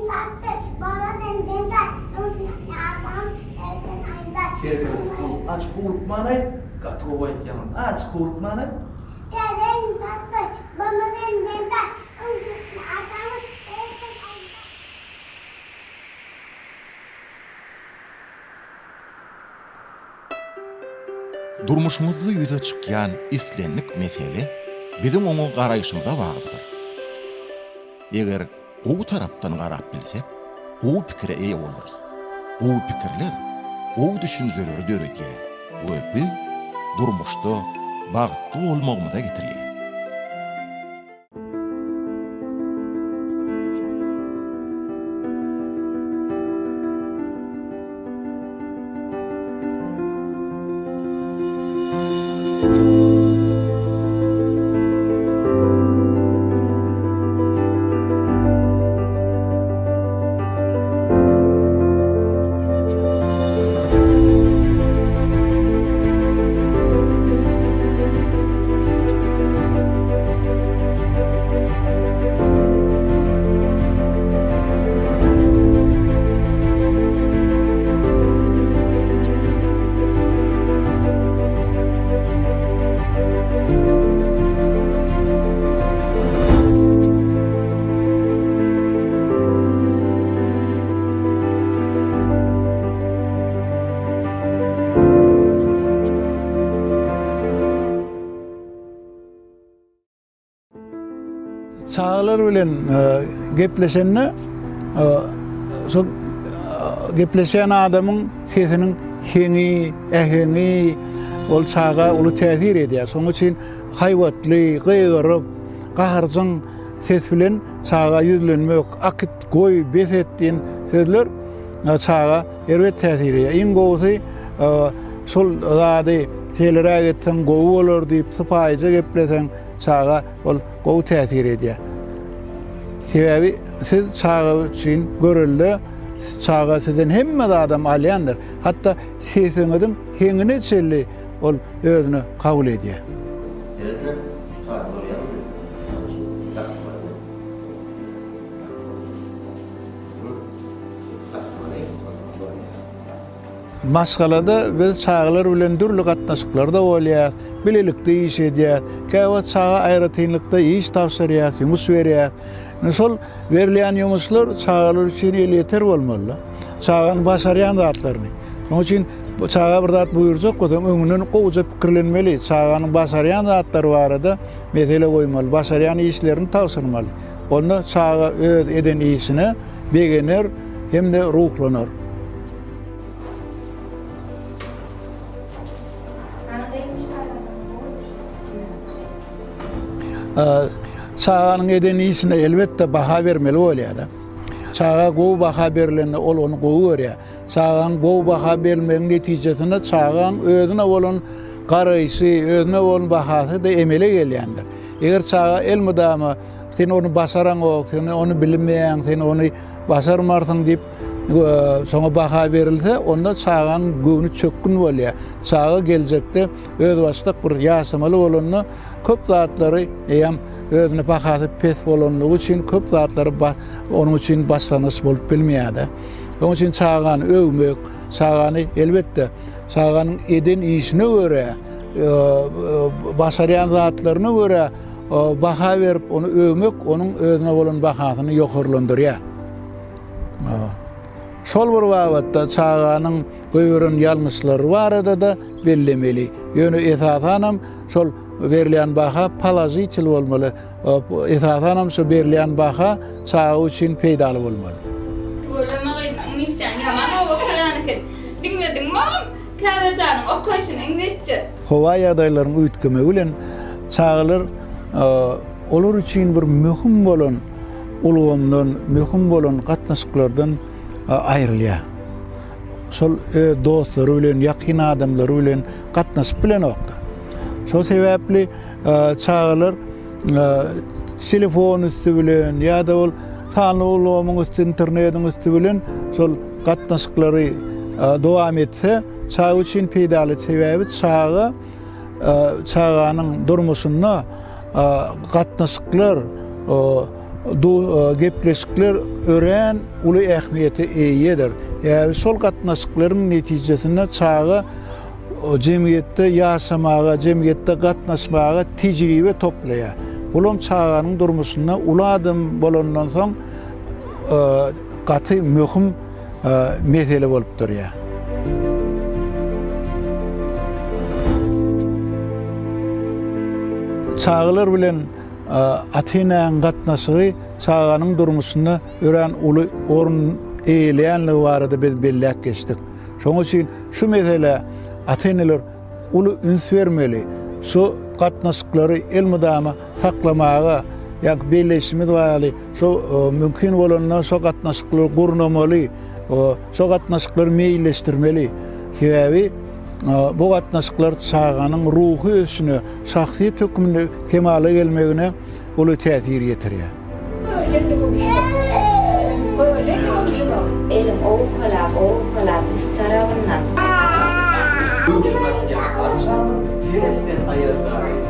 satdy, baba senden daý, öňsüni alsaň, serden aýdaý. Berekella. Aç howlukman aýt, gaty gowy aýtýaň. Aç howlukman aýt. Täze ýyl satdy, baba senden daý, öňsüni alsaň, serden aýdaý. Durmuşymyzda ýüze çykýan islendik mesele biziň oňa garaýşymyza baglydyr. Eger gowy tarapdan garap bilsek, gowy pikire eýe bolarys. Gowy pikirler gowy düşünjeleri döredýär we bu durmuşda bagtly bolmagymyza getirýär. Çagalar bilen gepleşende şol gepleşýän adamyň sesiniň heňi, äheňi ol çaga uly täsir edýär. Şonuň üçin haýbatly, gygyryp, gaharjaň ses bilen çaga ýüzlenmek, akyt, goý, bes et diýen sözler çaga erbet täsir edýär. Iň gowusy şol zady şeýleräk etseň gowy bolar diýip sypaýyja gepleseň çaga ol gowy täsir edýär. Sebäbi siz çaga üçin görelde, çaga sizden hemme zadam alýandyr. Hatda sesiňiziň heňine çenli ol özüne kabul edýär. Ýerine şu taýy görýäňmi? Dakmaly. Dakmaly. Maşgalada biz çagalar bilen dürli gatnaşyklarda bolýarys, bilelikde iş edýäris. Käwagt çaga aýratynlykda iş tabşyrýarys, ýumuş berýäris. Indi şol berilýän ýumuşlar çagalar üçin elýeter bolmaly. Çaganyň başarýan zatlaryny. Şonuň üçin çaga bir zat buýurjak bolsaň, öňünden gowuja pikirlenmeli. Çaganyň başarýan zatlary barada mesele goýmaly, başarýan işlerini tabşyrmaly. Onda çaga öz eden işine begener hem-de ruhlanar. Çaganyň eden işine elbetde baha bermeli bolýar-da. Çaga gowy baha berlende ol ony gowy görýär. Çagaň gowy baha berilmegiň netijesinde çagaň özüne bolan garaýşy, özüne bolan bahasy-da emele gelýändir. Eger çaga elmydama sen ony başaraňok, sen ony bilmeýäň, sen ony başarmarsyň diýip, şoňa baha berilse, onda çaganyň göwni çökgün bolýar. Çaga geljekde özbaşdak bir ýaşamaly bolanda köp zatlary eýýäm özüne bahasy pes bolanlygy üçin köp zatlary onuň üçin başlangyç bolup bilmeýär-de. Şonuň üçin çagany öwmek, çagany elbetde çaganyň eden işine görä, başarýan zatlaryna görä baha berip, ony öwmek onuň özüne bolan bahasyny ýokarlandyrýar. Şol bir babatda çaganyň goýberen ýalňyşlary barada-da bellemeli. Ýöne esasanam şol berilýän baha položitel bolmaly. Esasanam şu berilýän baha çaga üçin peýdaly bolmaly. Tüweleme gyzym iňlisçäni ýaman gowy okaýan eken. Diňlediňmi oglum Käbejanyň okaýşyny iňlisçe. Howa ýagdaýlaryň üýtgemegi bilen çagalar olar üçin bir möhüm bolan ulgamdan, möhüm bolan gatnaşyklardan aýrylýar. Şol öz dostlary bilen, ýakyn adamlary bilen gatnaşyp bilenoklar. Şol sebäpli çagalar telefon üsti bilen ýa-da ol sanly ulgamyň üsti, internetiň üsti bilen şol gatnaşyklary dowam etse, çaga üçin peýdaly. Sebäbi çaga çaganyň durmuşynda gatnaşyklar. gepleşikler örän uly ähmiýete eýedir. Ýagny şol gatnaşyklaryň netijesinde çaga jemgyýetde ýaşamaga, jemgyýetde gatnaşmaga tejribe toplaýar. Bulam çaganyň durmuşynda uly adam bolandan soň gaty möhüm mesele bolup durýar. Çagalar bilen ata-enäniň gatnaşygy çaganyň durmuşynda örän uly orun eýeleýänligi barada biz belläp geçdik. Şonuň üçin şu meselä ata-eneler uly üns bermeli. Şu gatnaşyklary elmydama saklamaga, ýa belleýşimiz ýaly, şu mümkin bolanda şo gatnaşyklary gurnamaly, şo gatnaşyklary meýilleşdirmeli. Sebäbi bu gatnaşyklar çaganyň ruhy ösüşine, şahsyýet hökmünde kemala gelmegine uly täsir ýetirýär. Elin owkalap, owkalap üst tarabyndan. Öwşün atýan arçamyz, seret sen aýazda.